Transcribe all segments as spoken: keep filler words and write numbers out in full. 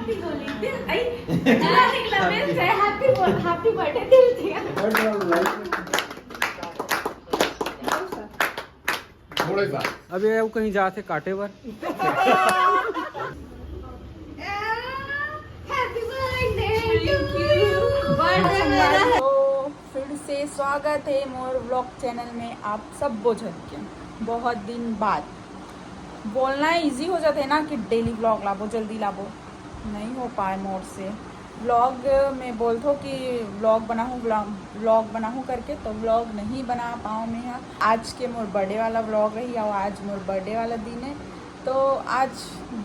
Happy Holi, दिल, आई, दिल निकला, दिल से happy बोल, happy birthday, दिल से। थोड़ा सा। अब ये अउ कहीं जाथे काटे बर। Happy birthday to you। Birthday मेरा है। तो फिर से स्वागत है मोर vlog channel में आप सब झन के। बहुत दिन बाद बोलना easy हो जाथे ना कि daily vlog लाबो, जल्दी लाबो, नहीं हो पाए मोर से। Vlog में बोलथों कि vlog बनाहूँ, vlog, vlog बनाहूँ करके, तो vlog नहीं बना पाओ मैं ह। आज के मोर birthday वाला vlog रही और आज मोर birthday वाला दिन है, तो आज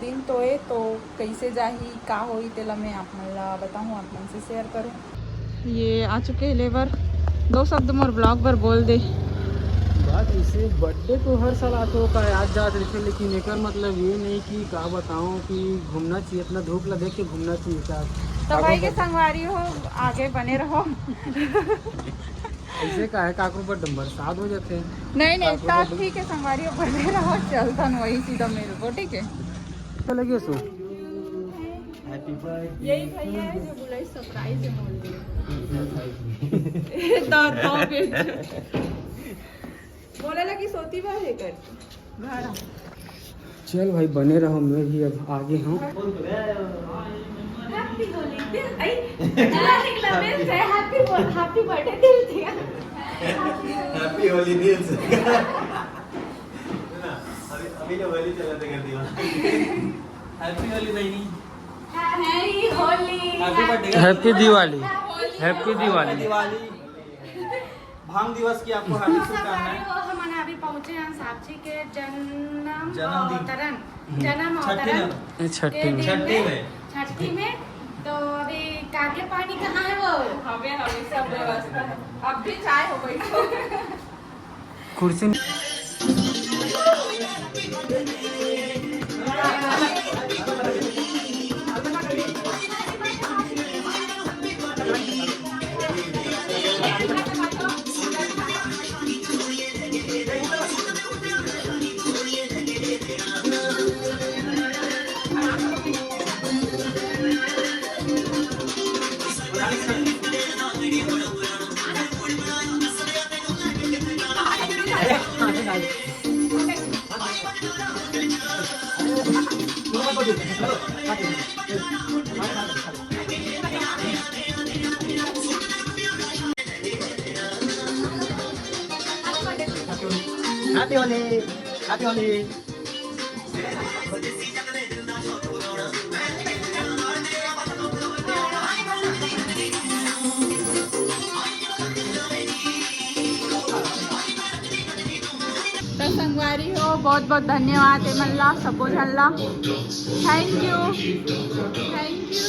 दिन तो है, तो कैसे जाही, का होही, तेला मैं आप मन ला बताहूँ, आप मन से share करूँ। ये आ चुके हैं labour, दो शब्द मोर vlog बर बोल दे। बात इसे, birthday तो हर साल आथे, ओकर याद जात रहिथे, लेकिन एकर मतलब ये नहीं कि का बताऊं कि घूमना चाहिए, इतना धूप ला देख के घूमना चाहिए का? तो भाई के संगवारी हो, आगे बने रहो। ऐसे का है, काकरो पर बरसात हो जाथे। नहीं, नहीं, काकरो तो पर ठीक है, संगवारी हो, बने रहो, चलथन वही सीधा मिलबो, ठीक है? चले गए सो। Happy birthday। यही भैया है जो बुलाई surprise है बोल दिया। तो, तो फिर बोला लगी सोती बार है करके। चल भाई, बने रहो, मैं भी अब आगे हूँ। Happy Holi, दिल, आई, दिल निकला, दिल से happy बोल, happy birthday, दिल दिया। Happy Holi, दिल से। अभी, अभी तो होली चलाते कर दिया। Happy Holi बहनी। Happy Holi। Happy birthday। Happy Diwali। Happy Diwali। Happy Diwali। भांग दिवस की आपको हार्दिक शुभकामनाएं। संगवारी हो, हमन अभी पहुंचे हैं साक्षी के जन्म जन्मदिन। अवतरण, हम्म। जन्म छठी अवतरण में। छठी के में। दिन छठी में। छठी में। तो अभी काके पानी कहाँ है वो? हवे, हवे, सब व्यवस्था है। अब भी चाय हो गई तो। कुर्सी। Happy Holi! Happy Holi! तो संगवारी हो, बहुत बहुत धन्यवाद ए मन ला, सबो झन ला। Thank you, thank you।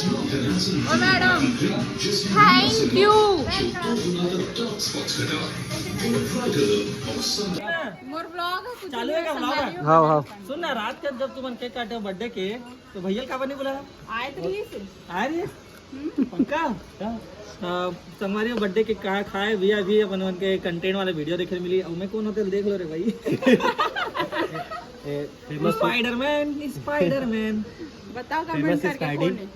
ओ madam, thank you। Mor vlog कुछ चालू है क्या vlog? हाँ, हाँ। सुन ना, रात के जब तुमन केक काटे बर्थडे के, तो भैया का नहीं बुलाया? आए तो नहीं थे। आए रे? पक्का? हाँ। अ, संगवारी बर्थडे के का खाए, भी अभी अपन मन के कंटेंट वाले वीडियो देखे मिली। अब मैं कौन होते देख लो रे भाई। ए, फेमस स्पाइडरमैन, स्पाइडरमैन। बताओ कमेंट करके कौन है?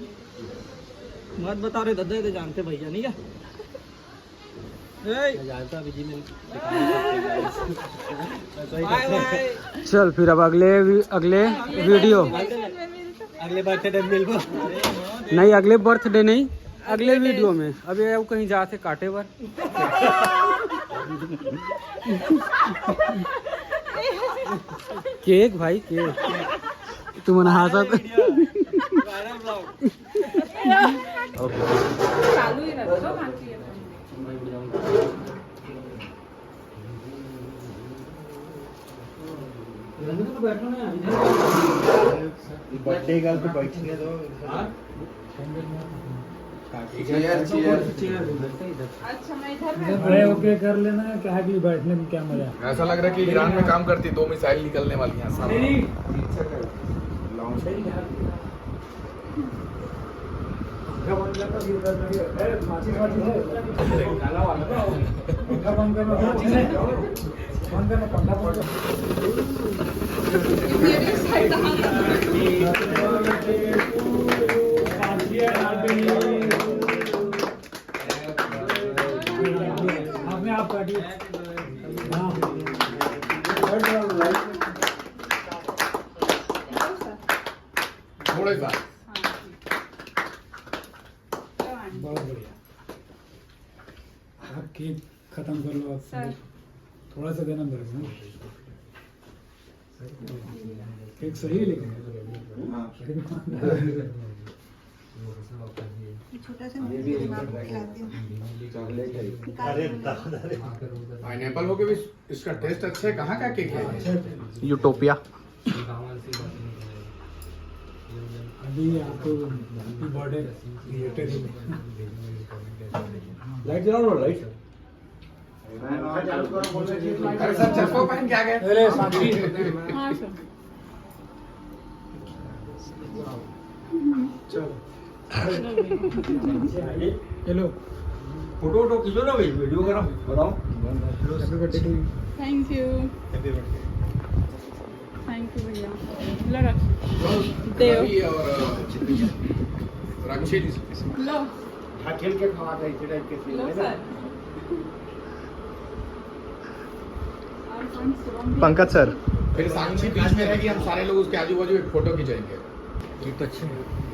मत बताओ रे दादा, ये तो जानते भैया नहीं क्या? ए। मैं जानता अभी जी में। बाय बाय। चल फिर अब अगले वी-, अगले वीडियो। अगले बर्थडे में मिलबो। नहीं, अगले बर्थडे नहीं, अगले वीडियो में। अब ये कहीं जाथे काटे बर। केक भाई, केक। तुमन हांसत। चालू ही रखो, बाकी है। बर्थडे गर्ल तो बैठने दो। Chair, chair. अच्छा, मैं इधर बैठूं। खड़े होके कर लेना, क्या है कि बैठने में क्या मजा है। ऐसा लग रहा है कि ईरान में काम करती, दो मिसाइल निकलने वाली हैं सामने। नहीं, नहीं। लॉन्च। पंखा बंद करना भी उधर नहीं है। ए, माचिस, माचिस है। काला वाला ना। पंखा बंद करना, माचिस है। बंद करना, पंखा बंद करना। बहुत बढ़िया। आप केक खत्म कर लो आप। सर। थोड़ा सा देना मेरे को। केक सही है लेकिन। हाँ। छोटा सा, मैं आपको खिलाती हूँ। चॉकलेट है। निकाल दो। पाइनएप्पल होके भी इसका टेस्ट अच्छा है। कहाँ का केक है? यूटोपिया। अभी आपको हैप्पी बर्थडे रिलेटेड ही है। लाइट जलाओ ना, लाइट। अरे सर, चश्मा पहन के आ गए। अरे साक्षी। हाँ सर। चलो। हेलो। फोटो वोटो खींचो ना भाई, वीडियो करो, बताओ। Happy birthday to you। Thank you। Happy birthday। Thank you भैया। लो रख। देव। रवि और, अ, रक्षित। लो। हाँ, खेल के खवा दे, इसी टाइप के सीन लो है ना। सर। पंकज सर। फिर साक्षी बीच में रहेगी, हम सारे लोग उसके आजू बाजू एक फोटो खींचेंगे। ये तो अच्छे हैं।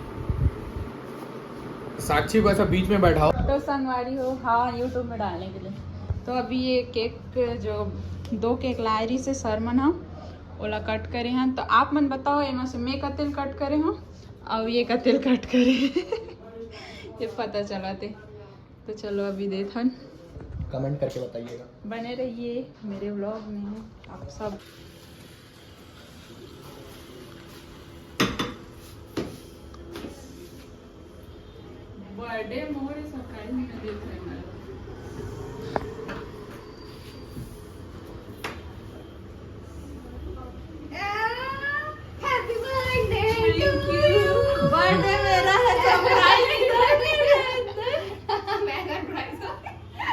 साक्षी बस अब बीच में बैठा हो। तो संगवारी हो, हाँ, YouTube में डालने के लिए। तो अभी ये केक जो दो केक लाए रही से सर मन ह, ओला कट करे हन। तो आप मन बताओ, एमा से मैं कतेल कट करे हूँ और ये कतेल कट करे ये पता चला थे। तो चलो अभी देखन। कमेंट करके बताइएगा। बने रहिए मेरे व्लॉग में आप सब। बर्थडे मोर सरप्राइज में देख रहे हैं। Happy birthday to you। Birthday मेरा है, सरप्राइज। मैं सरप्राइज।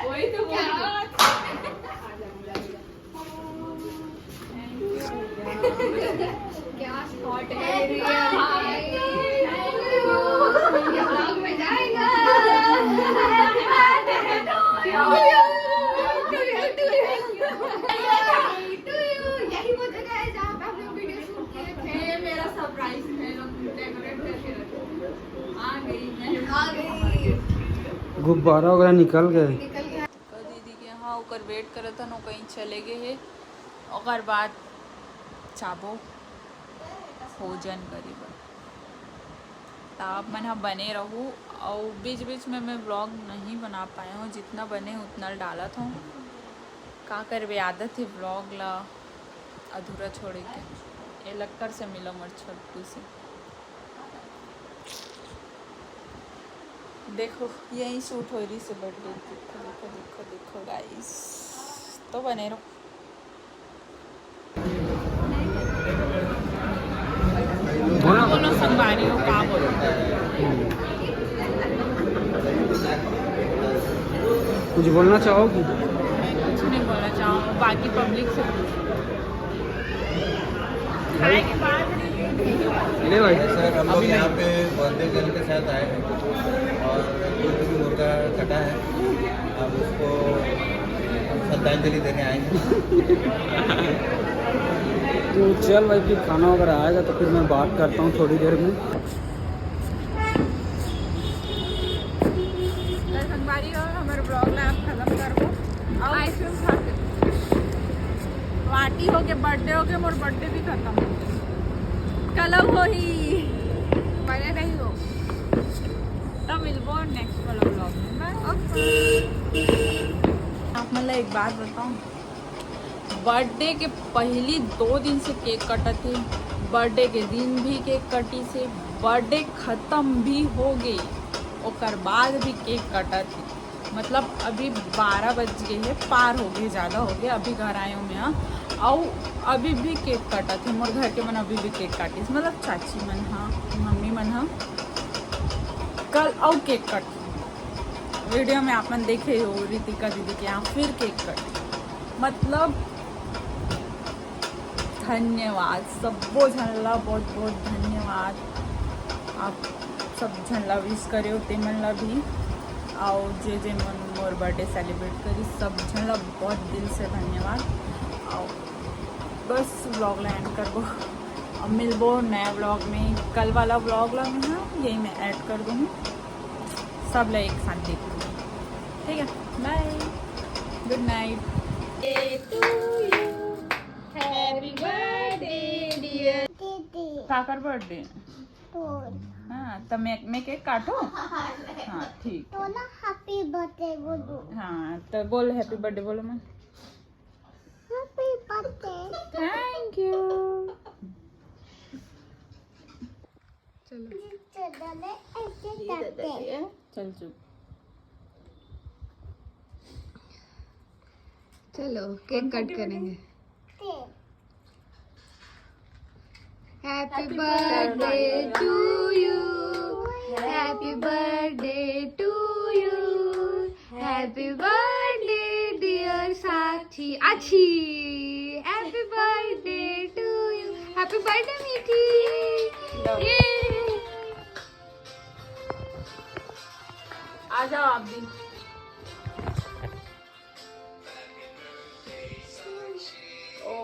वही तो बोल रही हूँ। क्या शॉट है रे भाई। ये व्लॉग में जाएगा। यही वो जगह है जहाँ पे हम लोग वीडियो शूट किए थे। ये मेरा सरप्राइज है, लोग डेकोरेट करके रखे। आ गई मैं। आ गई। गुब्बारा वगैरह निकल गए। निकल गया। तो दीदी के यहाँ ओकर वेट करत हन, वो कहीं चले गए हे, ओकर बाद जाबो भोजन करे बर। त आप मन ह बने रहू। अउ बीच बीच में मैं व्लॉग नहीं बना पाए हूँ, जितना बने उतना डालत हूँ। का करबे, आदत है व्लॉग ला अधूरा छोड़े के। ये लक्कर से मिलो मोर छोटू से। देखो, यही शूट हो रही से बर्थडे। देखो, देखो, देखो, देखो गाइस, तो बने रहो। बोलो। बोलो संगवारी हो, का बोलो? कुछ बोलना चाहोगी? कुछ नहीं बोलना चाहूँ, बाकी पब्लिक से पूछो। खाए के बाद ले भाई। सर, हम लोग यहाँ पे बर्थडे गर्ल के साथ आए हैं और कुछ भी मुर्गा कटा है, अब उसको श्रद्धांजलि देने आए हैं। तो चल भाई, फिर खाना वगैरह आएगा तो फिर मैं बात करता हूँ थोड़ी देर में। तो संगवारी हो, हमर व्लॉग ला आप खत्म करबो। अब आइसक्रीम खा के पार्टी हो के, बर्थडे हो के, मोर बर्थडे भी खत्म हो गया। कल हो ही। बने रही हो। तो मिलबो नेक्स्ट वाला व्लॉग में। बाय। ओके। आप मतलब एक बात बताऊं, बर्थडे के पहली दो दिन से केक कटत हे, बर्थडे के दिन भी केक कटी से, बर्थडे खत्म भी हो गई, ओकर बाद भी केक कटत हे। मतलब अभी बारह बज गए हे, पार हो गए, ज़्यादा हो गए। अभी घर आए हूँ मैं, हाँ, अउ अभी भी केक कटत हे। मोर घर के मन अभी भी केक काटिस, मतलब चाची मन, हाँ, मम्मी मन, हाँ, कल अउ केक कट वीडियो में आप मन देखे हो, रितिका दीदी के यहाँ फिर केक कट। मतलब धन्यवाद सबो झन ला, बहुत बहुत धन्यवाद। आप सब झन ला विश करे हो, ते मन ला भी, अउ जे जे मन मोर बर्थडे सेलिब्रेट करी, सब झन ला बहुत दिल से धन्यवाद। अउ बस व्लॉग ला एंड करबो, अब मिलबो नया व्लॉग में। कल वाला व्लॉग ला मैं, हाँ, यही मैं ऐड कर दूँगी। सब ला एक साथ देख लूँ। ठीक है, बाय, गुड नाइट। Happy birthday dear। काकर बर्थडे? हाँ, तो मैं मैं केक काटो। हाँ, ठीक। तो ना, हैप्पी बर्थडे बोलो। हाँ, तो बोल, हैप्पी बर्थडे बोलो। मैं हैप्पी बर्थडे। Thank you. चलो। चल चुप। चलो, केक कट करेंगे। Happy birthday to you, happy birthday to you, happy birthday dear साक्षी। अच्छी। Happy birthday to you, happy birthday मीठी। ये। आ जाओ आप भी। ओ।